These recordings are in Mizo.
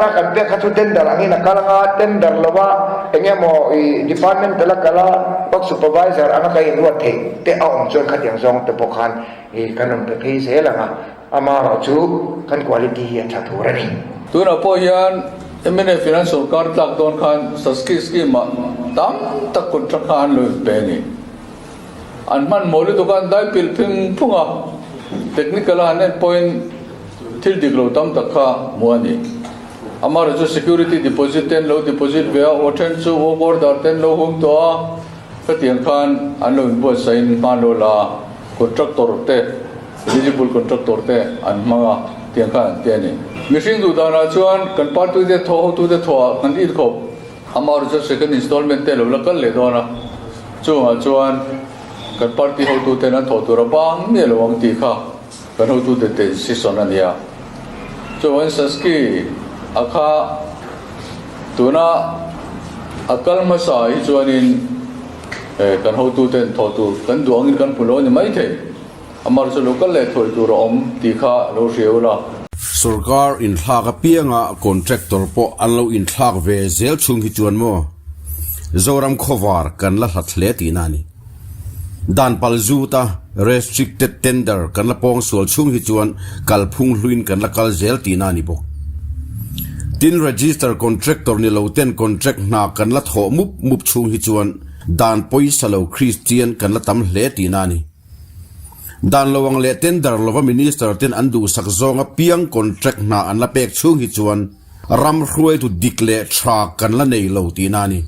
Tender a kan pek kha chu tender angin a kal anga, tender lova eng emaw i department-a la kal a, work supervisor anga ka inruat theih te a awm chuan khatiang zawng te pawh khan i kan rawn pe phei zel ang a, amaherawh chu kan quality hi a tha tur a ni. Tunah pawh hian mnf in an sorkar tlak dawn khan Saski scheme ah tam tak contract kha an lo inpe a ni. An hmanhmawh lutuk a, an dai pilh phing phung a, technical a han en pawhin thil dik lo tam tak kha hmuh a ni. Amaherawhchu chu security deposit te an lo deposit ve a, aw then chu work order te an lo hum tawh a, khatiang khan an lo inbuatsaih in hman lo la contractor te, eligible contractor te an hmang a, tiang khan an ti a ni. Mihring duh danah chuan kan party te thawh hotute thawhah kan it khawp. Amaherawhchu chu second installment te lo la kal leh dawn a, chungah chuan kan party hotuten an thawh tur a bang miah lo ang tih kha kan hotute decision a ni a. Chuvangin Saski a kha tuna a kal hmasa hi chuanin kan hotuten thawh tur kan duh angin kan hmu lo a ni maithei. Amaherawhchu chu lo kal leh thuai tur a awm tih kha lo hria ula. Sorkar inthlak apianga contractor pawh an lo inthlak ve zel chhung hi chuan maw Zoram khawvar kan la hlat hle tihna a ni. Dan pal zuta restricted tender kan la pawng sual chhung hi chuan kalphung hluin kan la kal zel tihna a ni bawk. Tin register contractor ni lo ten contract hna kan la thawh mup mup chhung hi chuan dan pawisa lo Kristian kan la tam hle tihna a ni. Dan lo ang leh tender lova Minister ten an duhsak zawnga piang contract hna an la pek chhung hi chuan ram hruaitu dik leh tha kan la nei lo tihna a ni.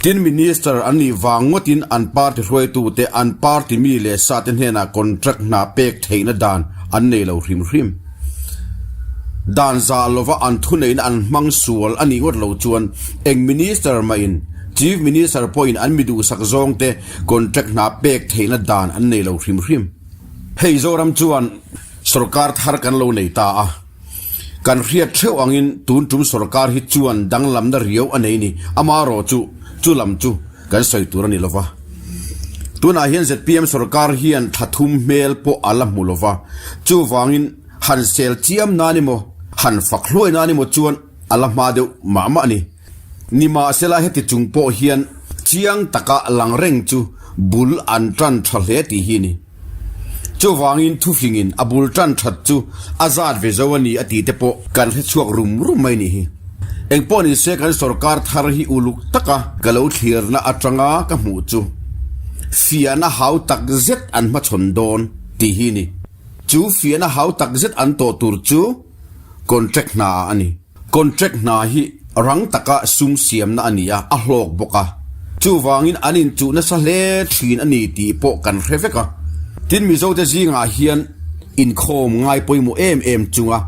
Tin Minister an nih vang ngawtin an party hruaitute an party mi leh sate hnenah contract hna pek theihna dan an nei lo hrim hrim. Dan zah lova an thuneihna an hmang sual a nih ngawt lo chuan eng Minister mahin Chief Minister pawhin an mi duhsak zawngte Contract hna pek theihna dan an nei lo hrim hrim. Hei Zoram chuan sorkar thar kan lo nei ta a, kan hriat theuh angin tun tum sorkar hi chuan danglamna riau a nei ni, amaherawh chu chu lam chu kan sawi tur a ni lova. Tunah hian zpm sorkar hian thla thum hmel pawh a la hmu lova, chuvangin han sel chiam nan emaw, han fak hluai nan emaw chuan a la hma deuh mah mah a ni. Nimahsela heti chung pawh hian chiang taka lang reng chu bul an tan tha hle tih hi a ni. Chuvangin thufingin a bul tan that chu a zat ve zo a ni a tih te pawh kan hre chhuak rum rum mai nih hi. Engpawh ni se kan sorkar thar hi uluk taka ka lo thlirna atanga ka hmuh chu fiahna hau tak zet an hmachhawn dawn tih hi a ni. Chu fiahna hau tak zet an tawh tur chu contract hna ah a ni. Contract hna hi rang taka sum siamna a ni a, a hlawk bawk a. Chuvangin an inchuh nasa hle thin a ni tih pawh kan hre vek a. Tin Mizote zingah hian inkhawm ngai pawimawh em em chunga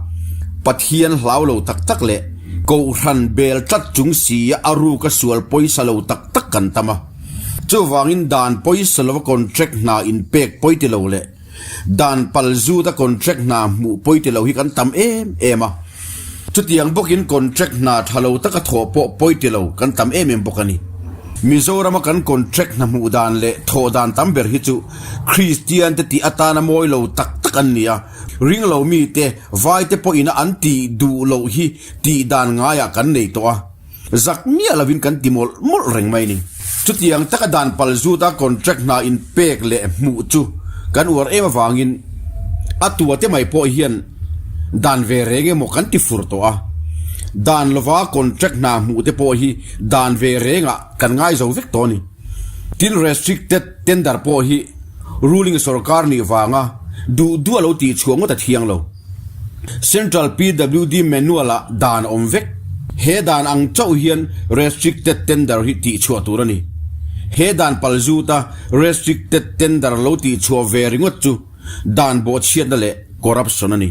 Pathian hlau lo tak tak leh Kohhran bel tlat chung sia a ruka sual pawisa lo tak tak kan tam a. Chuvangin dan pawisa lova contract hna inpek pawi ti lo leh Dan pal zuta contract hna hmuh pawi ti lo hi kan tam em em a. Chutiang bawkin contract hna tha lo taka thawh pawh pawi ti lo kan tam em em bawk a ni. Mizorama kan contract hna hmuh dan leh thawh dan tam ber hi chu Kristian te tih atana mawi lo tak tak an ni a, ring lo mite, vai te pawhin a an tih duh loh hi tih dan ngaiah kan nei tawh a. Zak miah lovin kan ti mawlh mawlh reng mai ni. Chutiang taka dan pal zuta contract hna inpek leh hmuh chu kan uar em avangin a tua te mai pawh hian dan ve reng emaw kan ti fur tawh a. Dan lova contract hna hmuh te pawh hi dan ve rengah kan ngai zo vek tawh a ni. Tin restricted tender pawh hi ruling sorkar nih vanga duh duh a lo tihchhuah ngawt a thiang lo. Central PWD Manual ah dan a awm vek. He dan ang chauh hian Restricted Tender hi tihchhuah tur a ni. He dan pal zuta Restricted Tender lo tihchhuah ve ringawt chu dan bawhchhiatna leh corruption a ni.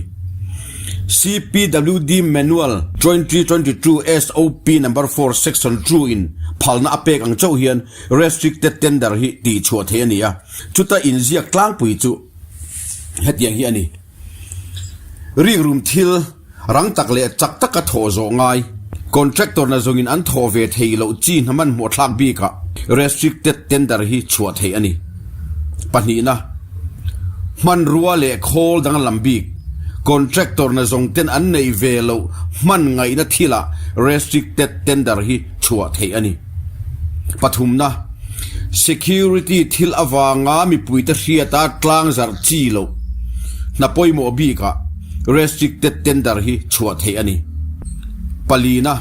CPWD Manual 2022 SOP Number 4 Section 2 in phalna a pek ang chauh hian Restricted Tender hi tihchhuah theih a ni a, chuta inziak tlangpui chu hetiang hi a ni. Rikrum thil rang tak leh chak taka thawh zawh ngai, contractor na zawngin an thawh ve theih loh chi hna hmanhmawh thlak bikah restricted tender hi chhuah theih a ni. Pahnihna, hmanrua leh khawl danglam bik, Contractor na zawng ten an neih ve loh hman ngaihna thilah restricted tender hi chhuah theih a ni. Pathumna, Security thil avanga mipuite hriata tlang zarh chi loh hna pawimawh bikah restricted tender hi chhuah theih a ni. Palina,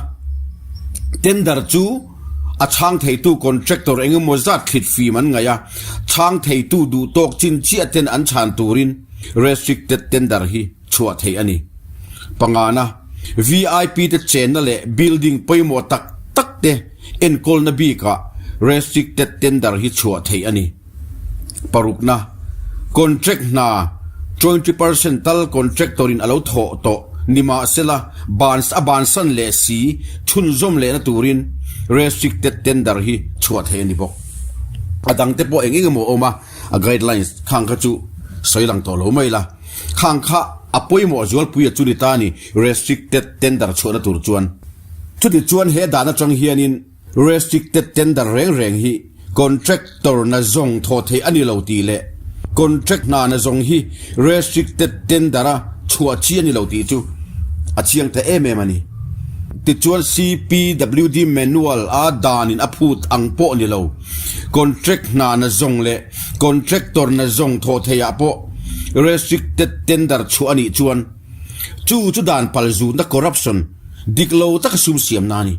Tender chu a chhang theitu contractor engemaw zat thlit fim an ngaih a, chhang theitu duh tawk chin chiah ten an chhan turin restricted tender hi chhuah theih a ni. Pangana, VIP te chenna leh building pawimawh tak tak te enkawlna bikah restricted tender hi chhuah theih a ni. Parukna, Contract hna 20% tal contractor in a lo thawh tawh nimahsela ban a bansan leh si chhunzawm lehna turin restricted tender hi chhuah theih a ni bawk. A dangte pawh eng eng emaw a awm a, a guidelines khang kha chu sawi lang tawh lo mai la. Khang kha a pawimawh zualpui a chu ni ta a ni restricted tender chhuahna tur chuan. Chuti chuan he dan atang hianin Restricted tender reng reng hi contractor na zawng thawh theih a ni lo tih leh contract hna na zawng hi restricted tender a chhuah chi a ni lo tih chu a chiang ta em em a ni. Tichuan CPWD manual a danin a phut ang pawh ni lo, contract hna na zawng leh contractor na zawng thawh theihah pawh restricted tender chhuah a nih chuan chu chu dan palzutna corruption dik lo taka sum siamna a ni.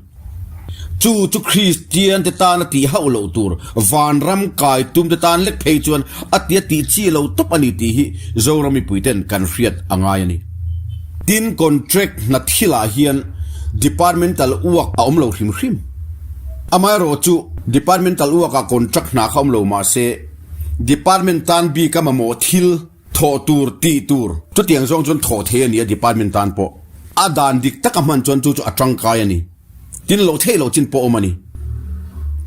Chu chu Kristian te tana tih hauh loh tur, vanram kai tum te tan lek phei chuan a tia tih chi lo tawp a ni tih hi Zoram mipui ten kan hriat a ngai a ni. Tin, contract hna thilah hian departmental work a awm lo hrim hrim. Amaherawhchu, departmental work ah contract hna kha awm lo mah se, department tan bika mamawh thil, Thawh tur, tih tur. Chutiang zawng chuan thawh thei a ni a department tan pawh. A dan dik taka hman chuan chu chu a tangkai a ni. Tin loh theih loh chin pawh awm a ni.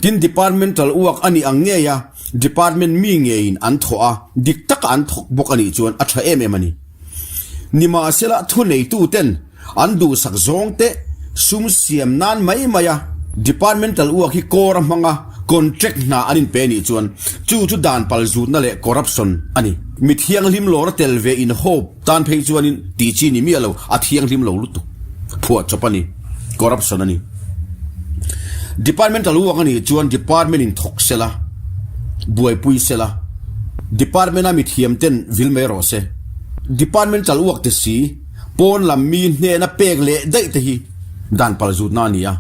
Tin departmental work a nih ang ngei a, department mi ngeiin an thawh a, dik taka an thawk bawk a nih chuan a tha em em a ni. Nimahsela thuneitu ten An duhsak zawng te sum siam nan mai mai a departmental uak hi kawr a hmang a, contract hna an inpe anih chuan chu chu dan pal zutna leh corruption a ni. Mi thianghlim lawr a tel ve in hope tan phei chuanin tih chi ni miah lo, a thianghlim lo lutuk phuah chawp a ni, corruption a ni. Departmental uak anih chuan department in thawk sela, buaipui sela, department a mithiam ten vil mai rawh se. Departmental uak te si. Pawn lam mi hnena pek leh daih te hi dan pal zutna a ni a.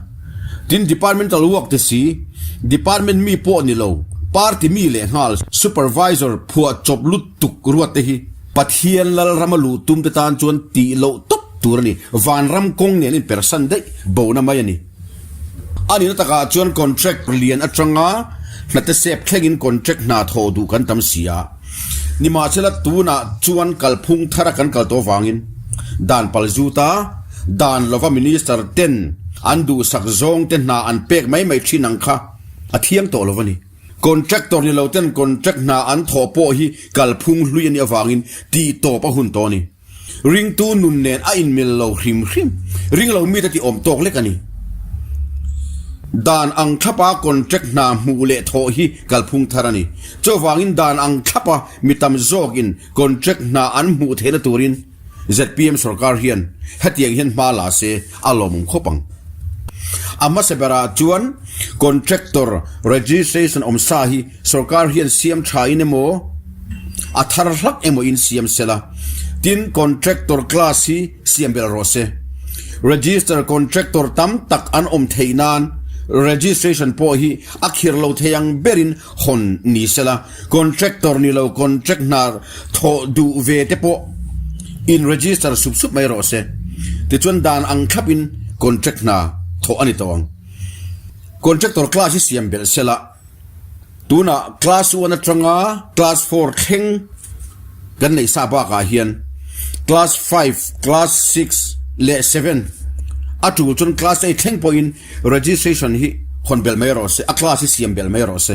Tin, departmental work te si, department mi pawh ni lo, party mi leh nghal supervisor phuah chawp lutuk ruat te hi Pathian lal rama luh tum te tan chuan tih loh tawp tur a ni. Vanram kawng nen inpersan daih bona mai a ni. A nihna takah chuan contract lian atanga hnate sep thlengin contract hna thawh duh kan tam si a. Nimahsela tunah chuan kalphung thara kan kal tawh vangin dan pal zuta dan lova minister ten an duhsak zawng te hna an pek mai mai thin ang kha a thiang tawh lo a ni. Contractor ni lo ten contract hna an thawh pawh hi kalphung hlui a nih avangin tih tawp a hun tawh a ni. Ringtu nun nen a inmil lo hrim hrim. Ring lo mite tih awm tawk lek a ni. Dan ang thlapa contract hna hmuh leh thawh hi kalphung thar a ni. Chuvangin dan ang thlapa mi tam zawkin contract hna an hmuh theihna turin zpm sorkar hian hetiang hian hma la se a lawmawm khawp ang. A hmasa berah chuan contractor registration awmsa hi Sorkar hian siam tha in emaw, a thar hlak emaw in siam sela, tin contractor class hi siam belh rawh se. Register contractor tam tak an awm theih nan registration pawh hi a khir lo thei ang berin hawn ni sela, contractor ni lo contract hna thawh duh ve te pawh in register sup sup mai rawh se. Tichuan dan ang thlap in contract hna thawh a ni tawh ang. Contractor class hi siam belh sela. Tunah class one atanga class four thleng kan neih sa bakah hian class five, class six leh seven a tul chuan class eight thleng pawhin registration hi hawn belh mai rawh se, a class hi siam belh mai rawh se.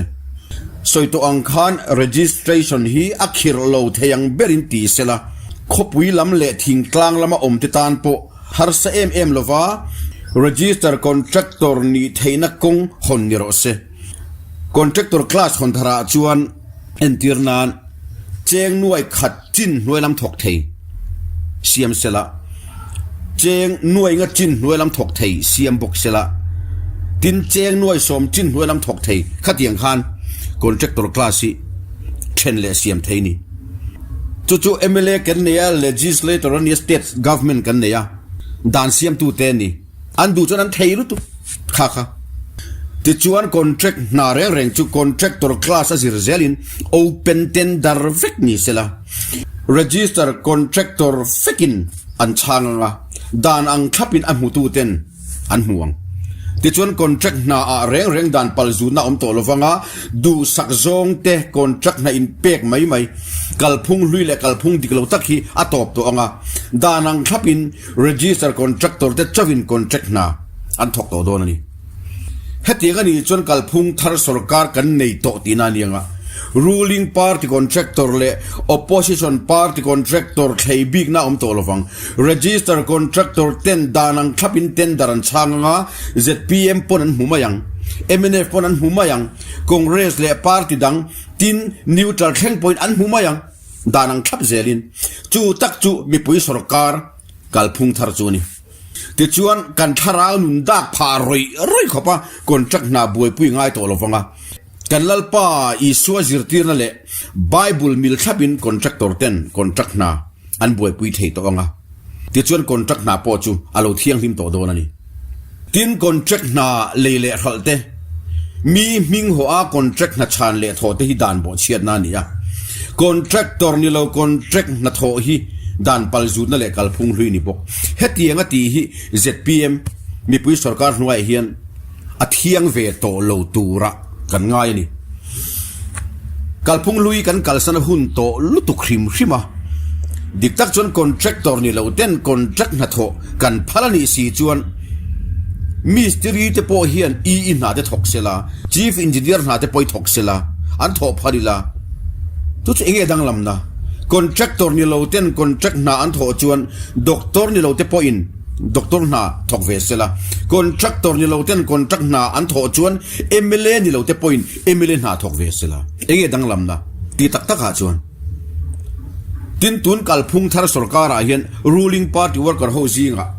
Sawi tawh ang khan registration hi a khirh lo thei ang berin ti sela, khawpui lam leh thingtlang lama awmte tan pawh harsa em em lova register contractor nih theihna kawng hawn ni rawh se. Contractor class hawn tharah chuan entir nan cheng nuai khat chin hnuai lam thawk thei. siam sela, cheng nuai nga chin hnuai lam thawk thei siam bawk sela, tin cheng nuai sawm chin hnuai lam thawk thei khatiang khan contractor class hi then leh siam thei ni. Chu chu mla kan nei a, legislator a nia, state government kan nei a, dan siamtute a ni. An duh chuan an thei lutuk kha kha. Tichuan contract hna reng reng chu contractor class a zir zelin open tender vek ni sela, register contractor vekin an chhang ang a, dan ang thlapin a hmutu ten an hmu ang. Tichuan contract hna ah reng reng dan pal zutna a awm tawh lovang a, duhsak zawng te contract hna in pek mai mai kalphung hlui leh kalphung dik lo tak hi a tawp tawh ang a, dan ang thlapin Register contractor te chauhin contract hna an thawk tawh dawn a ni. Hetiang a nih chuan kalphung thar sorkar kan nei tawh tihna a ni ang a, ruling party contractor leh opposition party contractor thlei bikna a awm tawh lovang. Register contractor ten dan ang thlapin tender an chhang ang a, zpm pawn an hmu mai ang, mnf pawn an hmu mai ang, Congress leh party dang tin neutral thleng pawhin an hmu mai ang. Dan ang thlap zelin chu tak chu mipui sorkar kalphung thar chu a ni. Tichuan, kan thlarau nun dak phah rawih rawih khawpa contract hna buaipui ngai tawh lovang a, kan Lalpa Isua zirtirna leh Bible mil thlapin contractor ten contract hna an buaipui thei tawh ang a, tichuan contract hna pawh chu a lo thianghlim tawh dawn a ni. Tin, contract hna lei leh hralh te, mi hming haw a contract hna chhan leh thawh te hi dan bawhchhiatna a ni a. Contractor ni lo contract hna thawh hi dan pal zutna leh kalphung hlui ni bawk. Hetiang a tih hi zpm mipui sorkar hnuaiah hian a thiang ve tawh lo tura kan ngai a ni. Kalphung hlui kan kalsan a hun tawh lutuk hrim hrim a, dik tak chuan contractor ni lo ten contract hnathawh kan phal a nih si chuan mistiri te pawh hian EE hna te thawk sela, chief engineer hna te pawh hi thawk sela, an thawh phal ila. Chu chu enge danglamna? Contractor ni lo ten contract hna an thawh chuan doctor ni lo te pawhin Doctor hna thawk ve sela, contractor ni lo ten contract hna an thawh chuan mla ni lo te pawhin mla hna thawk ve sela. Enge danglamna ti tak takah chuan tin tun kalphung thar sorkarah hian ruling party worker ho zingah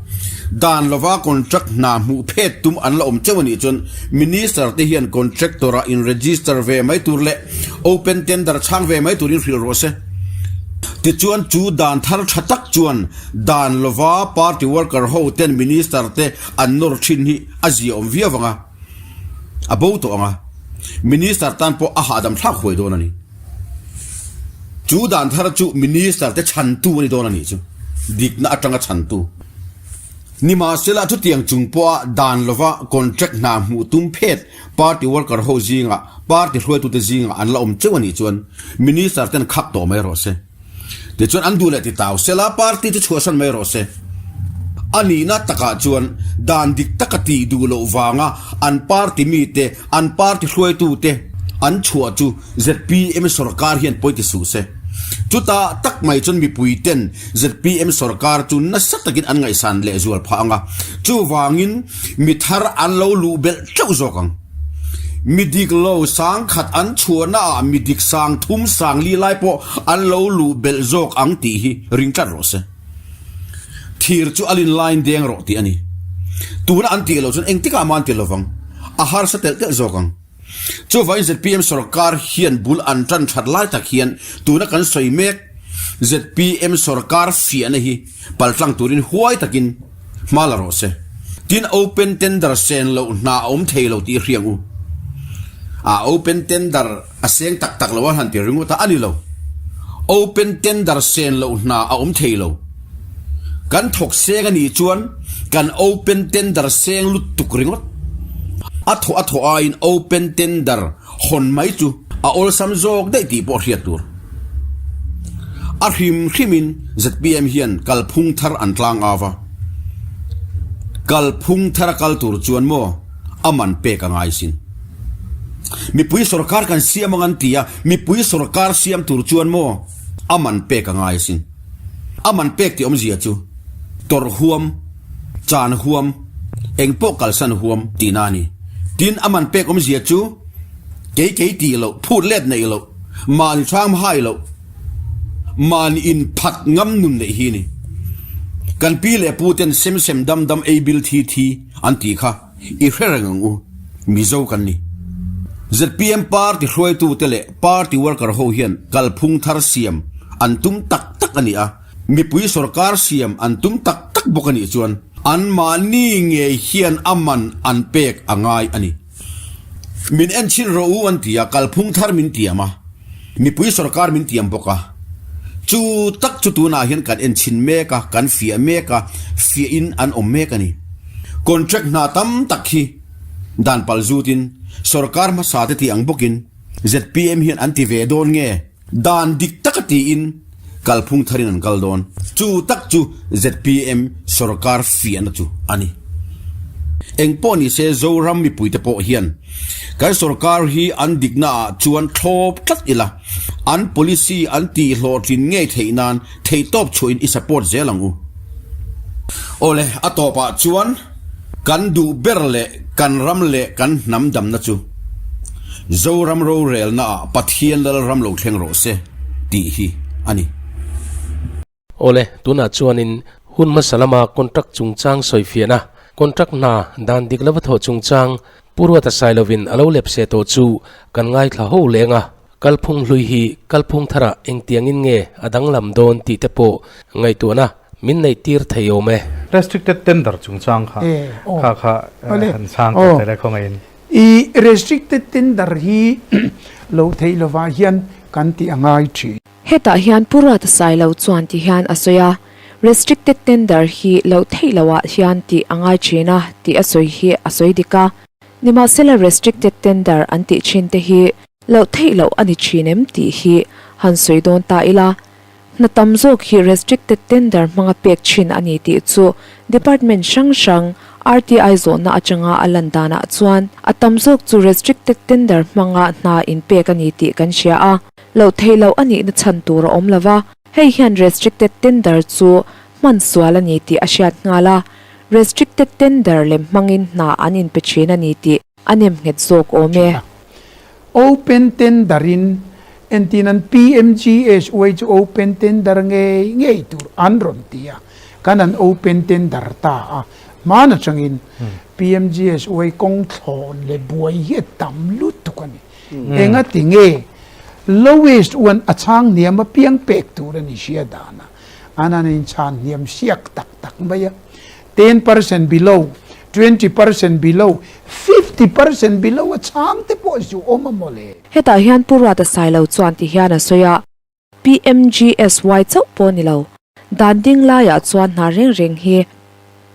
dan lova contract hna hmuh phet tum an la awm cheu anih chuan minister te hian contractor ah in register ve mai tur leh open tender chhang ve mai turin hrilh rawh se. Tichuan chu dan thar tha tak chuan Dan lova party worker ho ten minister te an nawr thin hi a zia awm viau ang a, a bo tawh ang a, minister tan pawh a hahdam thlak huai dawn a ni. Chu dan thar chu minister te chhantu a ni dawn a nih chu, dikna atanga chhantu. Nimahsela chutiang chung pawha dan lova contract hna hmuh tum phet party worker ho zingah party hruaitute zingah an la awm cheu a nih chuan minister ten khak tawh mai rawh se. Tichuan an duh leh ti tau sela party chu chhuahsan mai rawh se. A nihna takah chuan dan dik taka tih duh loh vanga an party mite, an party hruaitute an chhuah chu zpm sorkar hian pawi ti suh se. Chutah tak mai chuan mipuiten zpm sorkar chu nasa takin an ngaihsan lehzual phah ang a, chuvangin mi thar an lo luh belh teuh zawk ang. Mi dik lo sang khat an chhuahna ah mi dik sang thum sang li lai pawh an lo luh belh zawk ang tih hi ring tlat rawh se. Thir chu a lin laiin deng rawh tih a ni. Tuna an tih loh chuan engtikah mah an ti lovang. A harsa telh telh zawk ang. Chuvangin zpm sorkar hian bul an tan that lai tak hian tuna kan sawi mek zpm sorkar fiahna hi paltlang turin huai takin Hma la rawh se. Tin open tender sen loh hna a awm thei lo tih i hriang u. A open tender a seng tak tak lo a han ti ringawt a, a ni lo. Open tender sen loh hna a awm thei lo. Kan thawk seng a nih chuan kan open tender seng lutuk ringawt. A thawh a thawh aiin open tender hawn mai chu a awlsam zawk daih tih pawh hriat tur. A hrim hrimin zpm hian kalphung thar an tlang au va, kalphung thar a kal tur chuan maw a man pek a ngai sin. Mipui sorkar kan siam ang an ti a, mipui sorkar siam tur chuan maw a man pek a ngai sin. A man pek tih awmzia chu tawrh huam, chan huam, eng pawh kalsan huam tihna a ni. Tin, a man pek awmzia chu kei kei tih loh, phut let neih loh, mahni hrang hai loh, mahni inphat ngam nun neih hi a ni. Kan pi leh pu ten sem sem dam dam ei bil thi thi an tih kha i hre reng ang u. Mizo kan ni. Zpm party hruaitu te leh party worker ho hian kalphung thar siam an tum tak tak a ni a, mipui sorkar siam an tum tak tak bawk a nih chuan anmahni ngei hian a man an pek a ngai a ni. Min en chhin rawh u an ti a, kalphung thar min tiam a, mipui sorkar min tiam bawk a. Chu tak chu tunah hian kan en chhin mek a, kan fiah mek a, fiahin an awm mek a ni. Contract hna tam tak hi dan pal zutin sorkar hmasa te tih ang bawkin zpm hian an ti ve dawn nge? Dan dik taka tiin kalphung tharin an kal dawn. Chu tak chu zpm sorkar fiahna chu a ni. Eng pawh ni se Zoram mipuite pawh hian kan sorkar hi an dikna ah chuan thlawp tlat ila, an policy an tih hlawhtlin ngei theih nan theihtawp chhuahin i support zel ang u. Awle, a tawpah chuan kan duh ber leh kan ram leh kan hnam damna chu Zoram rorelna ah Pathian lal ram lo thleng rawh se tih hi a ni. Awle, tunah chuanin hun hmasa lama contract chungchang sawifiahna, contract hna dan dik lova thawh chungchang Pu Ruata Sailovin a lo lepse tawh chu kan ngaithla ho leng a. Kalphung hlui hi kalphung tharah engtiangin nge a danglam dawn tih te pawh ngaihtuahna min neih tir thei awm e. Restricted tender chungchang kha kha kha han chhang ta tel e khawngaihin. I restricted tender hi lo theih lovah hian kan tih a ngai thin. Hetah hian Pu Ruata Sailo chuan ti hian a sawi a, Restricted tender hi loh theih lohah hian tih a ngai thin a tih a sawi hi a sawi dik a. Nimahsela restricted tender an tih thin te hi loh theih loh a ni thin em tih hi han sawi dawn ta ila, hna tam zawk hi restricted tender hmanga pek thin a ni tih chu department hrang hrang RTI zawhna atanga a lan danah chuan a tam zawk chu restricted tender hmanga hna inpek a ni tih kan hria a, loh theih loh a nihna chhan tur a awm lova, hei hian restricted tender chu hman sual a ni tih a hriat nghal a. Restricted tender lem hmangin hna an inpe thin a ni tih a nem nghet zawk awm e. Open tender in entin an PMGSY chu open tender ngei ngei tur an rawn ti a, kan an open tender ta a, hman atangin PMGSY kawng thlawn leh buai hi a tam lutuk a ni. Engati nge lowest one a chhang hniam apiang pek tur a ni hria dan a, an han inchhan hniam siak tak tak mai a, 10% below, 20% below, 50% below a chhang te pawh zu awm a maw le. Hetah hian Pu Ruata Sailo chuan ti hian a sawi a, PMGSY chauh pawh ni lo, dan ding laiah chuan hna reng reng hi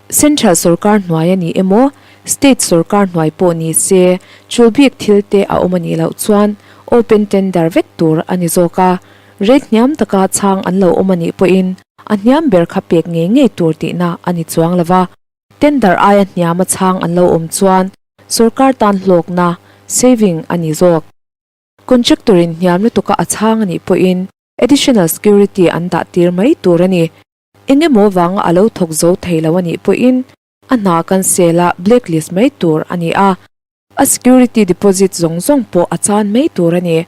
Central sorkar hnuai a ni emaw, State sorkar hnuai pawh ni se, chul bik thil te a awm a nih loh chuan open tender vek tur a ni zawk a, Rate hniam taka chhang an lo awm a nih pawhin a hniam ber kha pek ngei ngei tur tihna a ni chuang lo va, tender aia hniama chhang an lo awm chuan sorkar tan hlawkna, saving, a ni zawk. Contractor-in hniam lutuka a chhang a nih pawhin additional security an dah tir mai tur a ni. Eng emaw vanga a lo thawk zo thei lo a nih pawhin a hna cancel a blacklist mai tur a ni a, a security deposit zawng zawng pawh a chan mai tur a ni.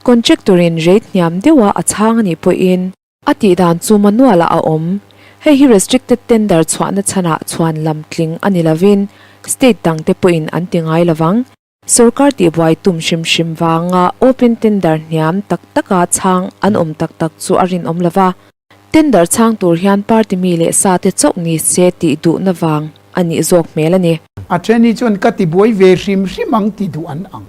Contractor-in rate hniam deuha a chhang a nih pawhin a tih dan chu manual-ah a awm. Hei hi restricted tender chhuahna chhanah chhuan lam tling a ni lovin state dangte pawhin an ti ngai lovang. Sorkar tihbuai tum hrim hrim vanga open tender hniam tak taka chhang an awm tak tak chu a rinawm lova. Tender chhang tur hian party mi leh sa te chauh ni se tih duhna vang a nih zawk hmel a ni. A then hi chuan ka tibuai ve hrim hrim ang ti duh an ang.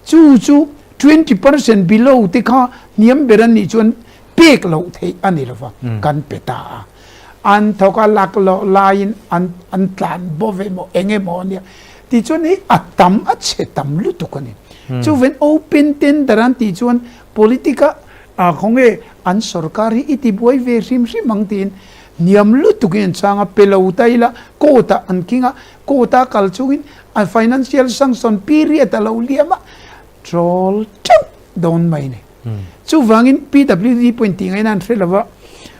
Chu chu 20% below te kha hniam ber an nih chuan pek loh theih a ni lova, kan pe ta a. An thawk a lak loh laiin an an tlan bo ve maw eng emaw a nia. Tichuan hei a tam a chhe tam lutuk a ni. Chuven open tender an tih chuan politic a ah khawnge an sorkar hi i ti buai ve hrim hrim ang tiin hniam lutukin an chhang a, pe lo ta ila court ah an khing a, court a kal chungin A financial sanction period a lo liam a, troll teuh dawn mai ni. Chuvangin PWD pawhin tih ngaihna an hre lo va,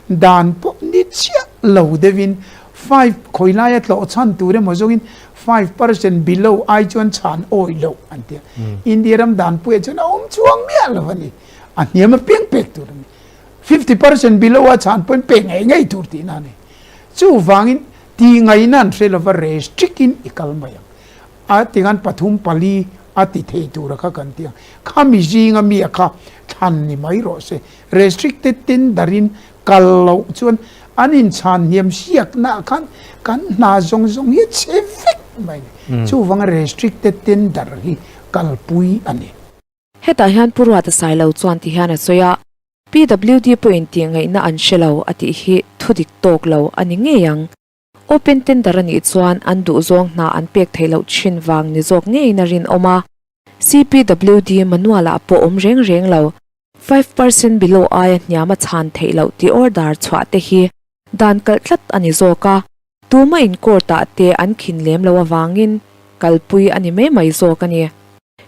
dan pawh ni chiah lo deuhin five khawi laia tlawh chhan tur emaw zawngin 5% below ai chuan chhan awih loh an ti a. India ram dan puiah chuan a awm chuang miah lo a ni. A hniam apiang pek tur a ni. 50% below a chhan pawhin pek ngei ngei tur tihna a ni. Chuvangin tih ngaihna an hre lova restrict in i kal mai ang. A tingan pathum pali a ti thei tura kha kan ti ang. Khami zinga mi a kha thlan ni mai rawh se. Restricted tender in kal loh chuan an inchhan hniam siakna ah khan kan hna zawng zawng hi a chhe vek mai a ni. Chuvanga restricted tender hi kalpui a ni. Hetah hian Pu Ruata Sailo chuan ti hian a sawi a, PWD pawhin tih ngaihna an hre lo a tih hi thu dik tawk lo a ni ngei ang. Open tender a nih chuan an duhzawng hna an pek theih loh thin vang ni zawk ngeiin a rinawm a. CPWD manual ah pawh awm reng reng lo. 5% below aia hniam a chhan theih loh tih order chhuah te hi dan kalh tlat a ni zawk a. Tuma in court ah te an khin lem lo avangin kalpui a ni mai mai zawk a ni.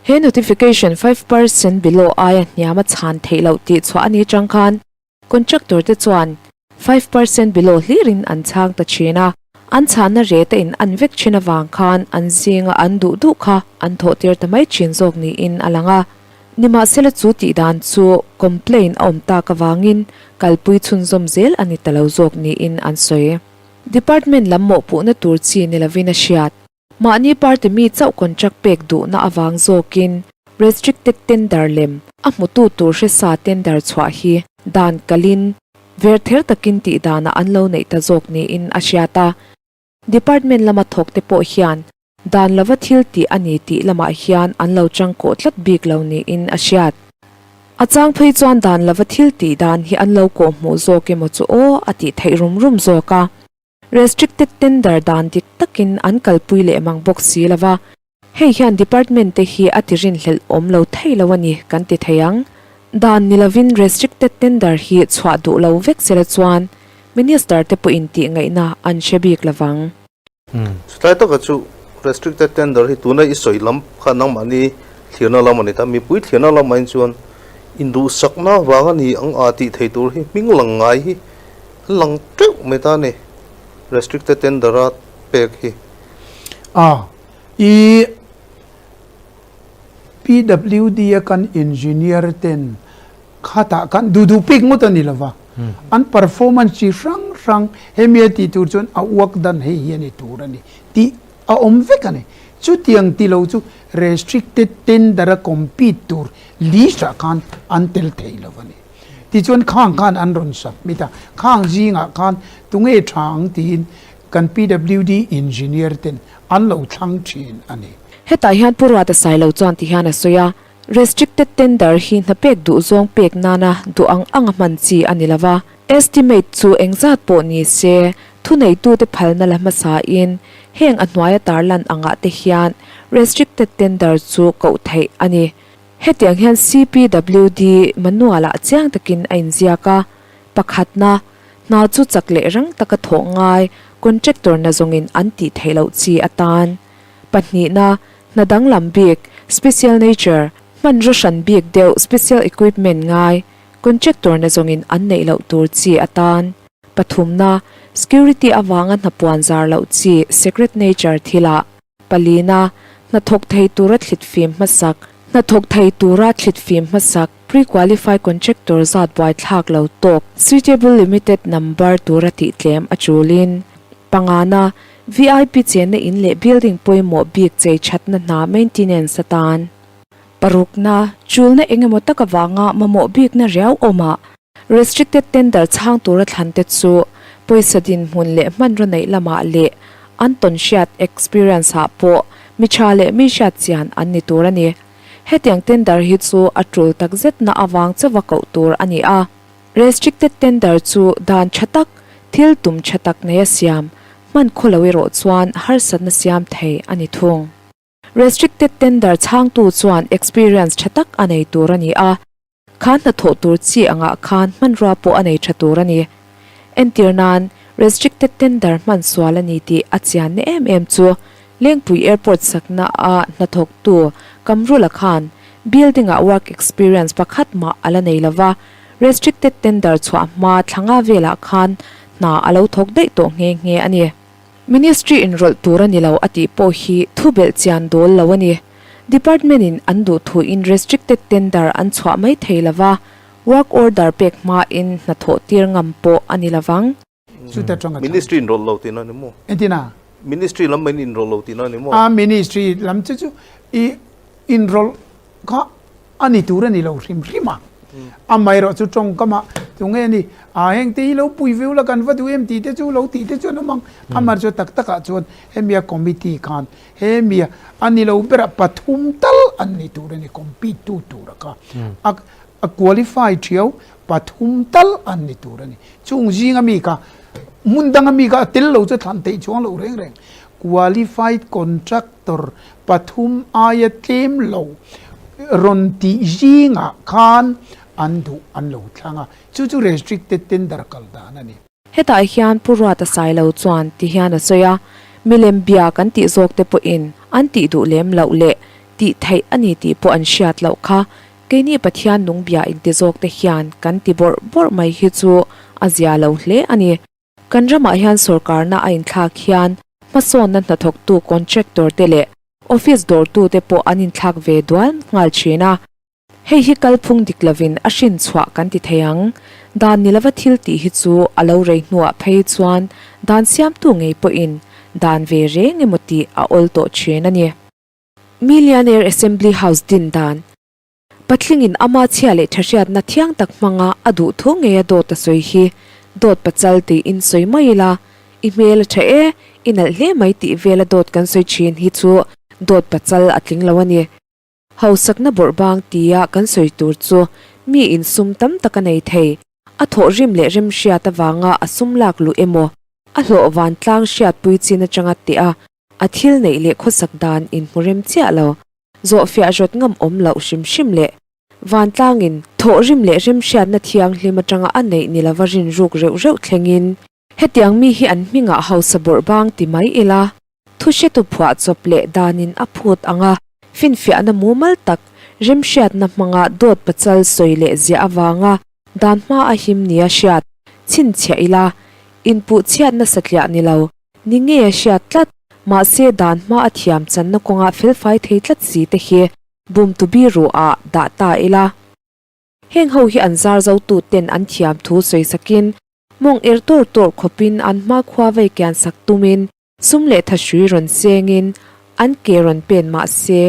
He notification 5% below aia hniam a chhan theih loh tih chhuah a ni chang khan Contractor te chuan 5% below hlirin an chhang ta thin a, an chhanna rate a in an vek thin avang khan an zinga an duh duh kha an thawh tir ta mai thin zawk niin a lang a. Nimahsela chu tih dan chu complaint a awm tak avangin kalpui chhunzawm zel a ni ta lo zawk niin an sawi. Department lam mawhpuhna tur chi ni lovin a hriat. Mahni party mi chauh contract pek duhna avang zawkin restricted tender lem a hmutu tur hresa tender chhuah hi dan kalin verther takin tih danah an lo neih ta zawk niin a hriat a. Department lama thawk te pawh hian dan lova thil tih a ni tih lamah hian an lo changkawh tlat bik lo niin a hriat. A chang phei chuan dan lova thil tih dan hi an lo kawhhmuh zawk emaw chu aw a tih theih rum rum zawk a. Restricted tender dan dik takin an kalpui leh mang bawk si lo va, hei hian department te hi a ti rinhlelh awm lo thei lo a ni kan ti thei ang. Dan ni lovin restricted tender hi chhuah duh lo vek sela chuan Minister te pawhin tih ngaihna an hre bik lo vang. Chutlai taka chu restricted tender hi tuna i sawi lam kha nangmahni thlirna lam a ni ta, mipui thlirna lamah in chuan induhsakna vang a ni ang a tih thei tur hi hming lang ngai hi An lang teuh mai ta ni restricted tender a pek hi. A, i PWD a kan engineer ten khatah khan duh duh pek ngawt a ni lova, an performance chi hrang hrang hemi a tih tur chuan a uak dan hei hi a ni tur a ni tih a awm vek a ni. Chutiang ti lo chu restricted tender a compete tur list ah khan an tel thei lo a ni. Tichuan khang khan an rawn submit a, khang zingah khan tunge tha ang tiin kan PWD engineer ten an lo thlang thin a ni. Hetah hian Pu Ruata Sailo chuan ti hian a sawi a, Restricted tender hi hna pek duh zawng pek nana duh ang ang a hman chi a ni lo va, estimate chu engzat pawh ni se thuneitute phalna la hmasain heng a hnuaia tarlan angah te hian restricted tender chu koh theih a ni. Hetiang hian CPWD manual-ah chiang takin a inziak a, pakhatna, hna chu chak leh rang taka thawh ngai contractor na zawngin an tih theih loh chi atan. Pahnihna, hna danglam bik, special nature, hmanraw hran bik deuh, special equipment, ngai contractor na zawngin an neih loh tur chi atan. Pathumna, security avanga hna puan zar loh chi, secret nature, thilah. Palina, hnathawk thei tura thlit fim hmasak, Hnathawk thei tura thlit fim hmasak, Pre-qualify contractor zat buaithlak lo tawk, Suitable limited number tura tih tlem a tulin. Pangana, VIP chenna in leh building pawimawh bik chei thatna hna maintenance atan. Parukna, chulna engemaw tak avanga mamawh bikna riau awmah Restricted tender chhang tura thlan te chu pawisa dinhmun leh hmanraw neih lamah leh an tawn hriat experience ah pawh mi tha leh mi hriat chian an ni tur a ni. Hetiang tender hi chu a tul takzet na avang chauha koh tur a ni a. Restricted tender chu dan tha tak, thil tum tha tak neia siam, hman khaw lo erawh chuan harsatna siam thei a ni thung. Restricted tender chhangtu chuan experience tha tak a nei tur a ni a. Kha hnathawh tur chi angah khan hmanrua pawh a nei tha tur a ni. Entir nan, restricted tender hman sual a ni tih a chianna em em chu Lengpui Airport sakna a hnathawktu Kamrula khan building ah work experience pakhat mah a la nei lova, restricted tender chhuah hma thlanga velah khan hna a lo thawk daih tawh nghe nghe a ni. Ministry inrawlh tur a ni lo a tih pawh hi thu belh chian dawl lo a ni. Department in an duh thu in restricted tender an chhuah mai thei lova, work order pek hma in hnathawh tir ngam pawh a ni lovang. Chuta tanga thlang. Ministry inrawlh lo tihna ni maw? Entin a? Ministry lam in inrawlh lo tihna ni maw? A ministry lam chu chu i inrawlh kha a ni tur a ni lo hrim hrim a. Amaherawh chu tawngkam ah tunge ni a heng te hi lo pui viau la kan va duh em tih te chu lo tih te chuan awm ang. Amaherawh chu tak tak ah chuan hemia committee khan hemia a ni lo berah pathum tal an ni tur a ni compete tu tur a kha. A A qualify thiau pathum tal an ni tur a ni. Chung zinga mi kha hmun danga mi kha a tel lo chu thlan theih chuang lo reng reng. Qualified contractor pathum aia tlem lo rawn tih zingah khan an duh an lo thlang a, chu chu restricted tender kal dan a ni. Hetah hian Pu Ruata Sailo chuan ti hian a sawi a, milem bia kan tih zawk te pawhin an tih duh lem loh leh tih theih a ni tih pawh an hriat loh kha keini Pathian nung bia inti zawk te hian kan ti bawrh bawrh mai hi chu a zia lo hle a ni. Kan ramah hian sawrkarna a inthlak hian hmasawnna hnathawktu contractor te leh office dawrtu te pawh an inthlak ve dual nghal thin a. Hei hi kalphung dik lovin a hrin chhuah kan ti thei ang. Dan ni lova thil tih hi chu a lo rei hnuah phei chuan dan siamtu ngei pawhin dan ve reng emaw tih a awl tawh thin a ni. Millionaire Assembly House din dan Patlingin ama chhia leh thahriatna thiang tak hmanga a duh thu ngeia dawt a sawi hi dawt pachal tiin sawi mai ila, i hmel a tha e, i nalh hle mai tih vela dawt kan sawi thin hi chu dawt pachal a tling lo a ni. Hausakna bawrhbang tia kan sawi tur chu mi insum tam tak a nei thei. A thawhrim leh remhriat avanga a sum lak luh emaw, a hlawh vantlang hriatpui chin atanga teh a, a thil neih leh khawsak dan inhmu rem chiah lo, zawhfiah rawt ngam awm loh hrim hrim leh vantlangin thawhrim leh remhriatna thianghlim atanga a neih ni lova rinruk reuh reuh thlengin hetiang mi hi an hmingah hausa bawrhbang ti mai ila. Thuhretu phuah chawp leh danin a phut ang a, finfiahna mumal tak, remhriatna hmanga dawt pachal sawi leh ziah avanga dan hma a him nia hriat chhinchhiah ila, inpuh chhiatna satliah ni lo, ni ngei a hriat tlat, mahse dan hma a thiam channa kawnga felfai thei tlat si te hi bumtu biru ah dah ta ila. Heng ho hi an zar zotu ten an thiam thu sawi sakin mawng er tawr tawr khawpin an hmakhua vei kian sak tumin Sum leh thahrui rawn sengin an ke rawn pen mah se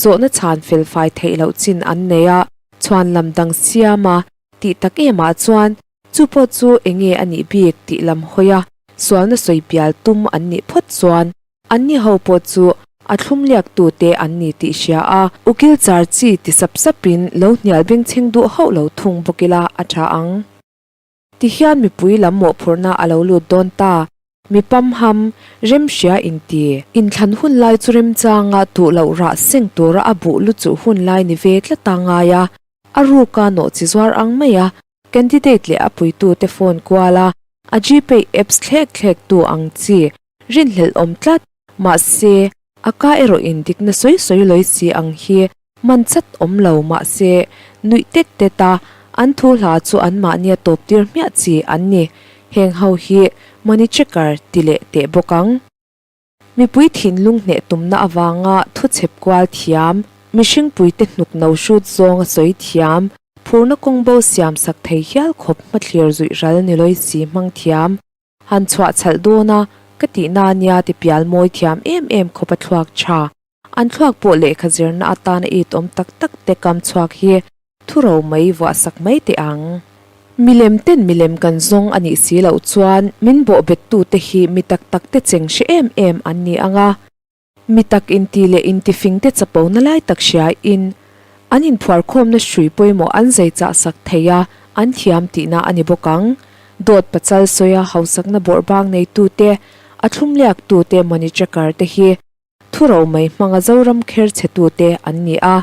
zawhna chhan fel fai theih loh chin an nei a, chhuan lam dang siam a tih tak emah chuan chu pawh chu enge a nih bik tih lam hawi a sualna sawi pial tum an nih phawt chuan anni ho pawh chu a thlum liak tute an ni tih hria a, ukil char chi ti sap sapin lo hnial bengchheng duh hauh lo thung bawk ila a tha ang. Tihian mipui lam mawhphurhna a lo lut dawn ta. Mi pamham, remhria inti. Inthlan hun lai chu remchanga duh loh rah seng tura a buh lu chuh hun lai ni ve tlata ngai a, a ruka nawh chi zuar ang mai a, candidate leh a puitute phone kual a, a Gpay apps thlek thlek tu ang chi rinhlelh awm tlat. Mahse, a ka erawh in dikna sawi sawi lawi si ang hi man chat awm lo mahse, nuih tet tet a, an thu hla chu anmahnia tawp tir hmiah chi an ni. Heng ho hi money checker ti leh teh bawk ang. Mipui thinlung hneh tumna avanga thu chhep kual thiam, mihring puite hnuk no hrut zawnga sawi thiam, phurna kawng bo siam sak thei hial khawp hmathlir zuih ral ni lawi si hmang thiam, Han chhuah chhalh dawn a, ka tihna ania ti pial mawi thiam em em khawp a thluak tha. An thluak pawh lehkha zirna atana it awm tak tak te kam chhuak hi thuro mai vuah sak mai teh ang. Milem ten milem kan zawng a nih si loh chuan min bawh bet tu te hi mi tak tak te cheng hre em em an ni ang a. Mi tak inti leh intifingte chapona lai tak hriain an inphuarkhawmna hrui pawimawh an zai chah sak thei a, an thiam tihna a ni bawk ang. Dawt pachal sawia hausakna bawrhbang neitute, a thlumliaktute money checker te hi thuro mai hmanga Zoram kher chhetute an ni a.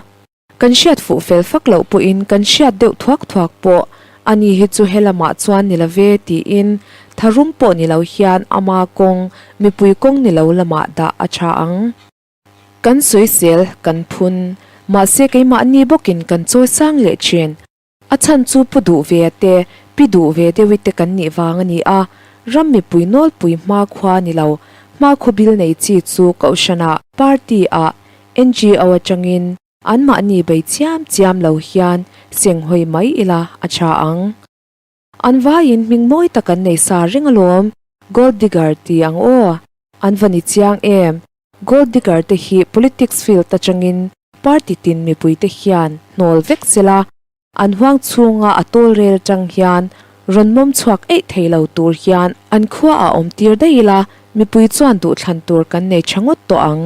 Kan hriat fuh fel fak loh pawhin kan hriat deuh thuak thuak pawh a ni hi chu helamah chuan ni love tiin tharum pawh ni lo hian ama kawng, mipui kawng ni lo lamah dah a tha ang. Kan sawisel, kan phun, mahse keimahni bawkin kan chawi sang leh thin. A chhan chu pu duh ve a te, pi duh ve deuhi te kan nih vang a ni a, ram mipui nawlpui hmakhua ni lo, hmakhaw bil nei chi chu kohhranah, party ah, NGO atangin anmahni bei chiam chiam lo hian senghawi mai ila a tha ang. An vaiin hming mawi tak an nei sa reng alawm, Gold digger ti ang aw. An va ni chiang em? Gold digger te hi politics field atangin party tin mipui te hian hnawl vek sela, an huang chhunga a tawl rel atang hian rawn mawm chhuak eih thei lo tur hian an khua ah awm tir daih ila, mipui chuan duhthlan tur kan nei tha ngawt tawh ang.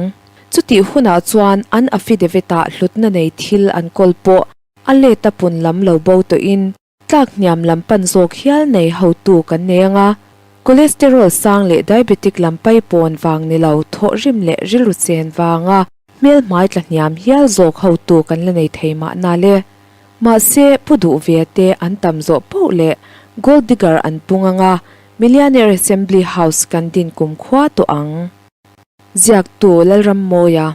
Chutih hunah chuan an affidavit ah hlutna nei thil an kawl pawh a let a pun lam lo bo tawhin Tlak hniam lam pan zawk hial nei hotu kan nei ang a, cholesterol sang leh diabetic lam paipawn vang ni lo thawhrim leh rilru chen vanga hmel hmai tla hniam hial zawk hotu kan la nei thei mahna le. Mahse, pu duh ve te an tam zawh poh leh gold digger an pung ang a, millionaire assembly house kan din kum khua tawh ang. Ziaktu Lalrammawia.